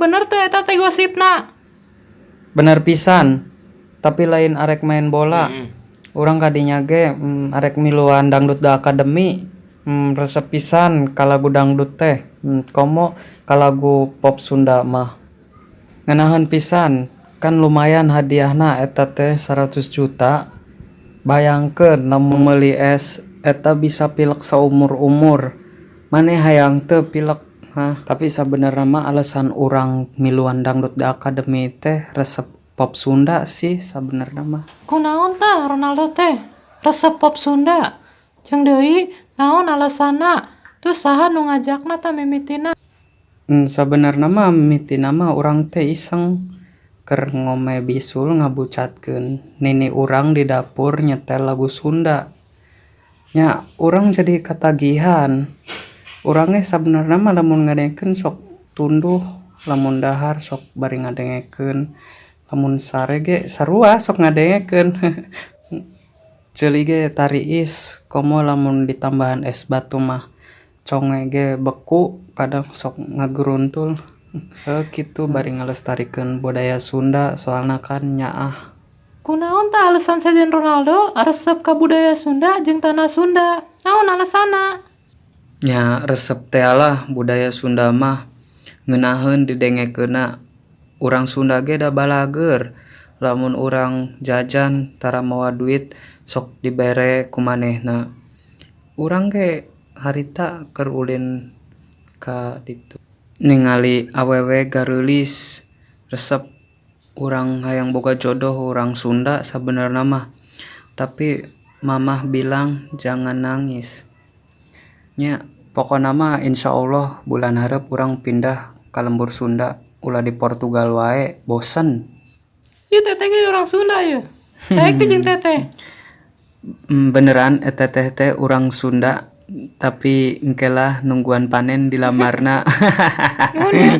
Bener teh eta teh gosipna? Bener pisan, tapi lain arek main bola. Urang kadinya ge arek miluan Dangdut Da Academy. Resep pisan ka lagu dangdut teh. Komo ka lagu pop Sunda mah. Ngeunaheun pisan, kan lumayan hadiahna eta teh 100 juta. Bayangkeun lamun meuli es eta bisa pilek saumur-umur. Maneh hayang teu pilek? Hah? Tapi sabenerna mah alasan urang miluan Dangdut Da Academy teh resep pop Sunda sih sabenerna mah. Kunaon tah Ronaldo teh resep pop Sunda? Jeung deui naon alasanna? Terus saha nu ngajakna tah mimitina? Sabenerna mah mimitina mah urang teh iseng keur ngome bisul ngabucatkeun nini urang di dapur nyetel lagu Sunda. Nya urang jadi katagihan. Urang ge sabenerna mah lamun ngadengekeun sok tunduh, lamun dahar sok bari ngadengekeun, lamun sare ge sarua sok ngadengekeun. Ceuli ge tariis, komo lamun ditambahan es batu mah conge ge beku, kadang sok ngageruntul. Heuh, kitu bari ngalestarikeun budaya Sunda, soalna kan nyaah. Kunaon tah alasan sejen Ronaldo resep ka budaya Sunda jeung tanah Sunda? Naon alasanna? Nya resep teh lah budaya Sunda mah, ngeunaheun didengekeunna. Urang Sunda ge da balageur. Lamun urang jajan tara mawa duit sok dibere ku manehna. Urang ge harita keur ulin ka ditu ningali awewe gareulis, resep urang hayang boga jodoh urang Sunda sabenerna mah. Tapi mamah bilang jangan nangis. Nya pokona mah insyaallah bulan hareup urang pindah ka lembur Sunda, ulah di Portugal wae, bosen. Ieu teteh ge urang Sunda ieu. Daek teh jeung teteh? Beneran eta teh teh urang Sunda, tapi engke lah nungguan panen dilamarna. Nuhun ya.